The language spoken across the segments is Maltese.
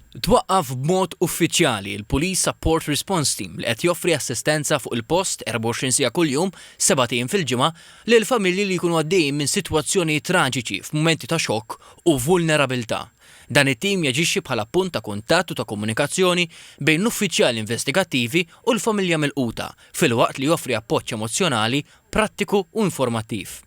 Twaqqaf b'mod uffiċjali l-Police Support Response Team li qed joffri assistenza fuq il-post 24 siegħa kuljum, sebat ijiem fil-ġimgħa, lil familji li jkunu għaddejjin minn sitwazzjonijiet traġiċi f'mumenti ta' xokk u vulnerabilità. Dan it-tim jaġixxi bħala punt ta' kuntatt u ta' komunikazzjoni bejn l-uffiċjali investigattivi u l-familja milquta, filwaqt li joffri appoġġ emozzjonali, prattiku u informattiv.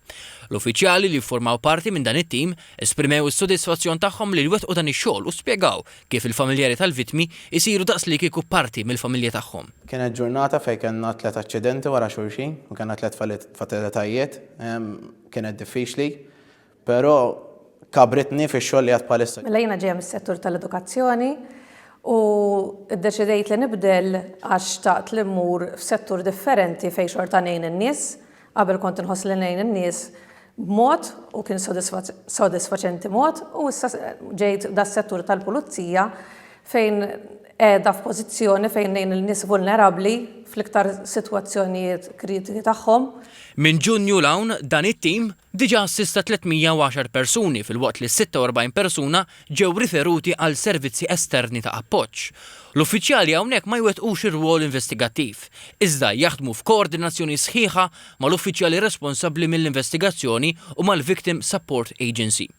L-uffiċjali li jiffurmaw parti minn dan it-tim esprimew is-sodisfazzjon tagħhom li jwettqu dan ix-xogħol u spjegaw kif il-familjari tal-vittmi jsiru daqslikieku parti mill-familja tagħhom. Kienet ġurnata fejn kellna tliet aċċidenti wara xulxin u kellna tliet fatalitajiet. Kienet diffiċli, però kabritni fix-xogħol li għad bħalissa. Mela jiena ġejja mis-settur tal-edukazzjoni u ddeċidejt li nibdel għax xtaqt li mmur f'settur differenti fejn xorta ngħin in-nies. Qabel kont inħoss li ngħin in-nies b'mod u kien sodisfaċenti mod u issa ġejt das-settur tal-pulizija fejn qiegħda f'pożizzjoni fejn ngħin lin-nies vulnerabbli fl-iktar sitwazzjonijiet kritiki tagħhom. Minn Ġunju 'l hawn, dan it-tim diġà assista 310 persuni filwaqt li 46 persuna ġew riferuti għal servizzi esterni ta' appoġġ. L-uffiċjali hawnhekk ma jwettqux ir-rwol investigattiv, iżda jaħdmu f'koordinazzjoni sħiħa mal-uffiċjali responsabbli mill-investigazzjoni u mal-Victim Support Agency.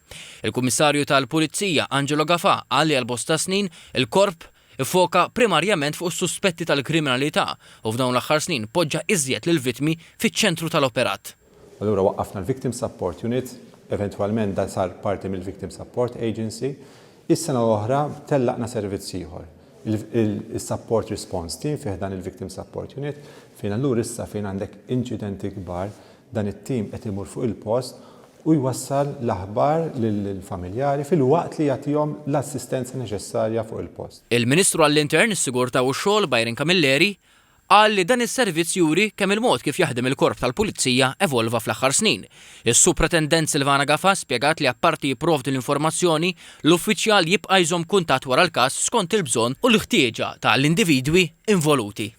Il-Kummissarju tal-Pulizija Angelo Gafà qal li għal bosta snin il-Korp iffoka primarjament fuq is-suspetti tal-kriminalità u f'dawn l-aħħar snin poġġa iżjed lill-vittmi fiċ-ċentru tal-operat. Allura waqqafna l-Victim Support Unit, eventwalment dan sar parti mill-Victim Support Agency. Is-sena l-oħra tellaqna servizz ieħor, il-Support Response Team fi ħdan il-Victim Support Unit, fejn allura issa fejn għandek inċidenti kbar, dan it-tim qed imur fuq il-post u jwassal l-aħbar lill-familjari filwaqt li jagħtihom l-assistenza neċessarja fuq il-post. Il-Ministru għall-Intern, is-Sigurtà u x-Xogħol Byron Camilleri Qal li dan is-servizz juri kemm il-mod kif jaħdem il-Korp tal-Pulizija evolva fl-aħħar snin. Is-Supretendent Silvana Gafà spjegat li apparti jipprovdi l-informazzjoni, l-uffiċjal jibqa' jżomm kuntatt wara l-każ skont il-bżonn u l-ħtieġa ta' l-individwi involuti.